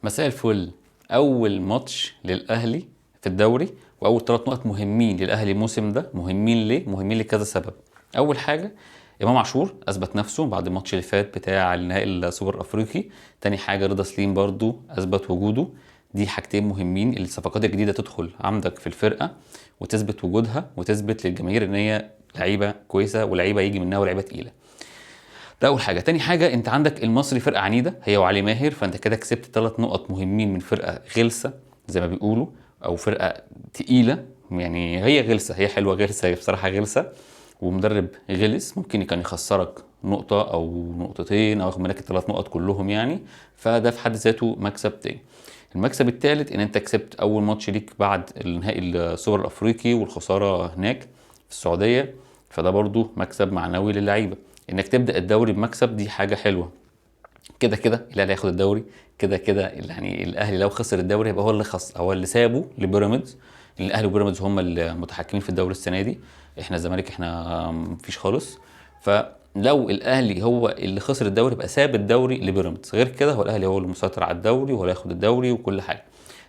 مساء الفل. اول ماتش للاهلي في الدوري، واول 3 نقط مهمين للاهلي الموسم ده. مهمين ليه؟ مهمين لكذا سبب. اول حاجة، امام عاشور اثبت نفسه بعد الماتش اللي فات بتاع النهائي السوبر الافريقي. تاني حاجة، رضا سليم برضو اثبت وجوده. دي حاجتين مهمين، الصفقات الجديدة تدخل عندك في الفرقة وتثبت وجودها وتثبت للجماهير ان هي لعيبة كويسة ولعيبة يجي منها ولعيبة تقيلة. ده اول حاجة. تاني حاجة، انت عندك المصري فرقه عنيدة هي وعلي ماهر، فانت كده كسبت 3 نقط مهمين من فرقه غلسه زي ما بيقولوا، او فرقه تقيلة. يعني هي غلسه، هي حلوة غلسه، هي بصراحة غلسه، ومدرب غلس ممكن كان يخسرك نقطة او نقطتين او ياخد منك ال3 نقط كلهم يعني. فده في حد ذاته مكسب تاني. المكسب الثالث ان انت كسبت اول ماتش ليك بعد النهائي السوبر الافريقي والخسارة هناك في السعودية، فده برضو مكسب معنوي للعيبة. انك تبدا الدوري بمكسب دي حاجة حلوة. كده كده الاهلي هياخد الدوري، كده كده يعني الاهلي لو خسر الدوري يبقى هو اللي خس، هو اللي سابه لبيراميدز. الاهلي وبيراميدز هم المتحكمين في الدوري السنة دي، احنا الزمالك احنا مفيش خالص. فلو الاهلي هو اللي خسر الدوري يبقى ساب الدوري لبيراميدز، غير كده هو الاهلي هو اللي مسيطر على الدوري وهو اللي هياخد الدوري وكل حاجة.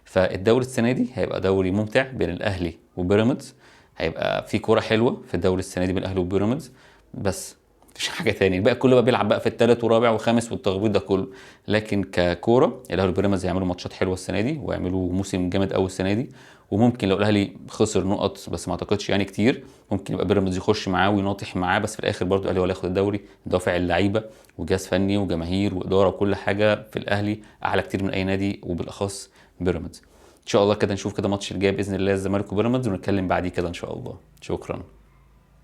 فالدوري السنة دي هيبقى دوري ممتع بين الاهلي وبيراميدز، هيبقى في كورة حلوة في الدوري السنة دي بين الاهلي وبيراميدز. بس مفيش حاجة تاني، الباقي كله بقى بيلعب بقى في الثالث ورابع وخامس والتخبيط ده كله. لكن ككوره الاهلي وبيراميدز هيعملوا ماتشات حلوة السنة دي ويعملوا موسم جامد قوي السنة دي. وممكن لو الاهلي خسر نقط بس ما اعتقدش يعني كتير، ممكن يبقى بيراميدز يخش معاه ويناطح معاه، بس في الاخر برضو الاهلي هو اللي هياخد الدوري. دوافع اللعيبة وجهاز فني وجماهير واداره وكل حاجة في الاهلي اعلى كتير من اي نادي، وبالاخص بيراميدز. ان شاء الله كده نشوف كده ماتش الجاي باذن الله الزمالك وبيراميدز، ونتكلم بعديه كده ان شاء الله. شكرا.